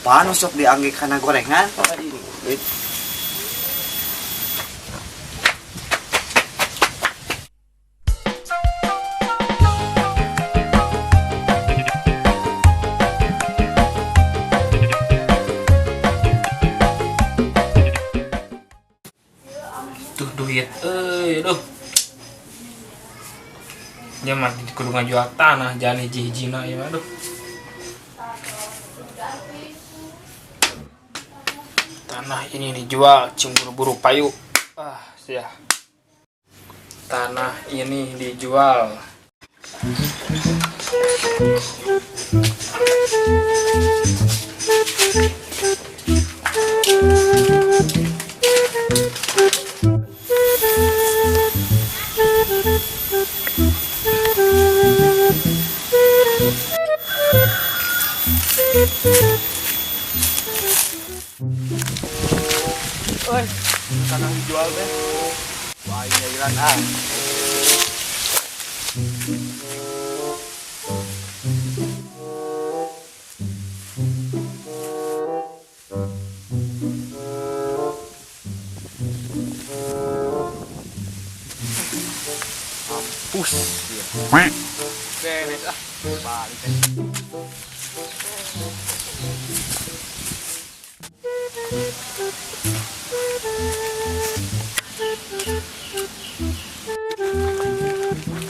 Apaan nu sok diangge kana gorengan? Tuh duit euy, duh. Dia mah kudu ngajual tanah jangan hiji-hijina ieu mah, duh. Tanah ini dijual cing buru-buru payu. Ah, sia. Tanah ini dijual. Euy, tanah dijual teh. Wah, aing nyairan ah. Mampus ya. Beres ah. Balik teh.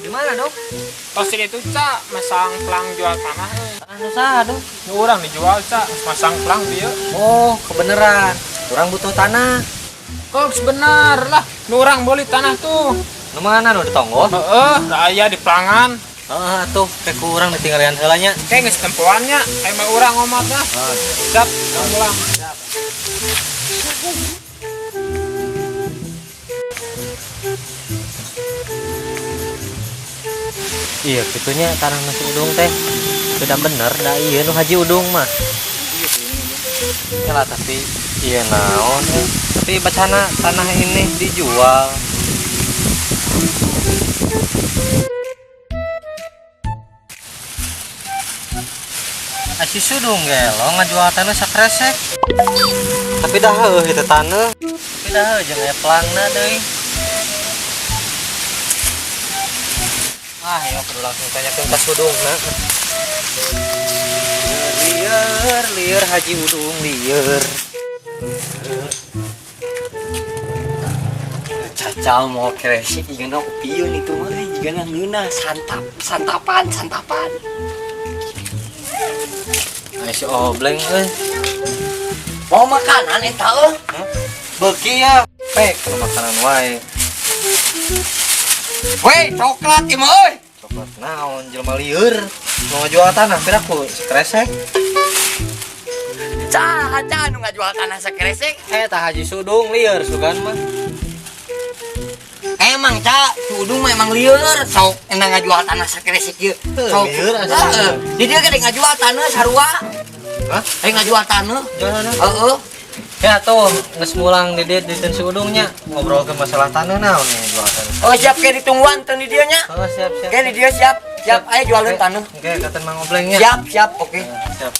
Gimana dong? Tos itu Ca, masang pelang jual tanah euy. Tanah nu saha dong? Nu urang dijual, Ca, masang pelang dieu. Oh, kebeneran. Urang butuh tanah. Oh, bener lah. Nu urang beli tanah tuh. Nu mana nu di tonggoh? Heeh, da aya di pelangan. Heeh, atuh kayak ku urang ditinggalian heula nya. Kayak geus tempoannya, aya mah urang ngomat lah. Siap, urang pulang. Iya, kitunya tanah nasi udung teh. Sudah bener dah iya nu Haji Udung mah. Ya lah, tapi iya naon eh. Tapi bacana tanah ini dijual. Asi Sudung gelo ngajual tanah sakresek. Tapi dah heuh itu tanah. Tapi dah heuh jeung aya pelangna deui. Ah, ya kudu langsung tanyakeun ka Sudungna. Lieur, lieur Haji Udung lieur. Cacal mau kresek jigana piun itu mah jigana ngeunah santap santapan santapan. Ai si Obleng euy. Mau makanan eta euy. Beuki ya. Pek kudu makanan wae. Weh, coklat ieu mah euy. Coklat naon jelema lieur. Mau ngajual tanah piraku sekresek. Cah, cah nu ngajual tanah sakresek. Eh tah Haji Sudung lieur sugan mah. Emang cah, si Udung mah emang lieur sok endang ngajual tanah sakresek ieu. Heuh, Sok. lieur asli. Heeh. Di dieu gede ngajual tanah sarua. Hah? Eh ngajual tanah. Jual tanah? Heeh. Ya tuh, geus mulang di dieu di si Udungnya ngobrol ke masalah tanah naon nih jual tanah. Oh siap kayak ditungguan teu di dieu nya. Oh, siap siap. Kayak di dieu siap. Siap ayo jualin tanah. Oke, kata Mang Oblengnya. Siap, siap, oke. Siap.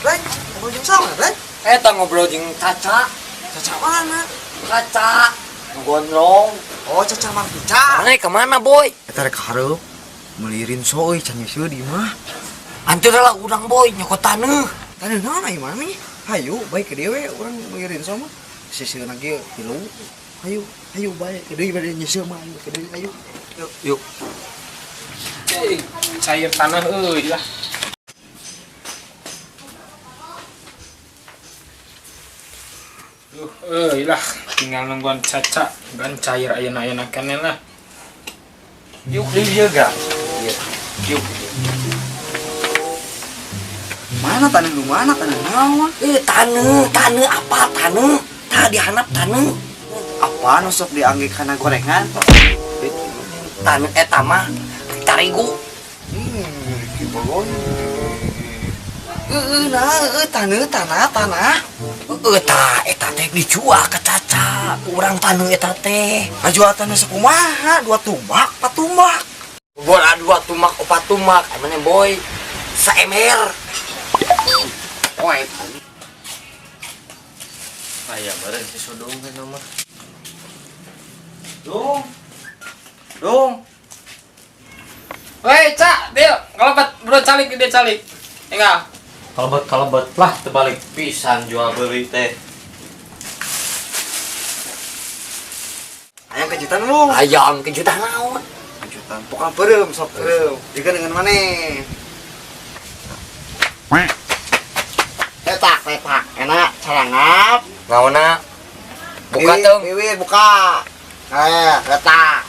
Leng, ngobrol jeung sama, Leng? Eta ngobrol jeung Caca. Caca mana? Caca. Nu gondrong. Oh, Caca Mang Pica. Mana kemana, Boy? Eta rek hareup meuli rinso euy can nyeuseul di imah. Anteur lah urang, Boy, nyokot taneuh. Taneuh naon ai mami? Hayu, bae ke dieu we urang meuli rinso mah. Sisieuna ge tilu. Hayu, hayu bae ke deui bade nyeuseul mah hayu ke deui hayu. Yuk, yuk. Cing, cair tanah euy lah. Duh, euy lah, tinggal nungguan Caca, gan cair ayeuna-ayeuna keneh lah. Yuk di dieu ga. Yuk. Mana taneuh nu mana taneuh naon? Taneuh, taneuh apa taneuh? Tah dihanap taneuh. Apa nu sok diangge kana gorengan? Taneuh eta mah tarigu. Kibolon. Heeh, nah, heeh, taneuh, tanah, tanah. Heeh, tah eta teh dijual ke Caca. Urang taneuh eta teh. Ngajual tanah sakumaha? 2 tumbak, 4 tumbak. Bola dua tumak opat tumak, emangnya boy saemer. Oe. Aya beureum si Sudung kan mah. Dung. Dung. Woi, Cak, dia ngelepet bro calik dia calik. Enggak. Kalebet-kalebet lah terbalik pisan jual beli teh. Hayang kejutan lu. Ayam kejutan naon? Kejutan. Pokoknya beureum sok beureum. Juga dengan mana? Letak, letak. Enak, carangap. Naonna? Buka Wiwit, tuh. Wiwit, buka. Eh, letak.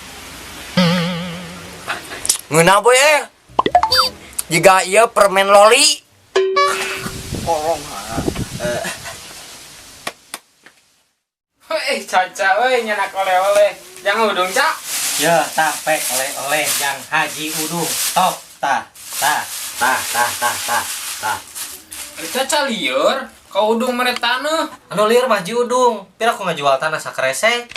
Ngeunah boy eh. Jika ieu permen loli. Korong. Ha. Eh, Woi, Caca, woi nyenak oleh-oleh. Jangan udung, Cak. Ya, tape oleh-oleh yang Haji Udung. Top, tah, tah, tah, tah, tah, tah, tah. Caca lieur, kau udung mere taneuh. Anu lieur mah Haji Udung. Pira aku ngajual tanah sakresek.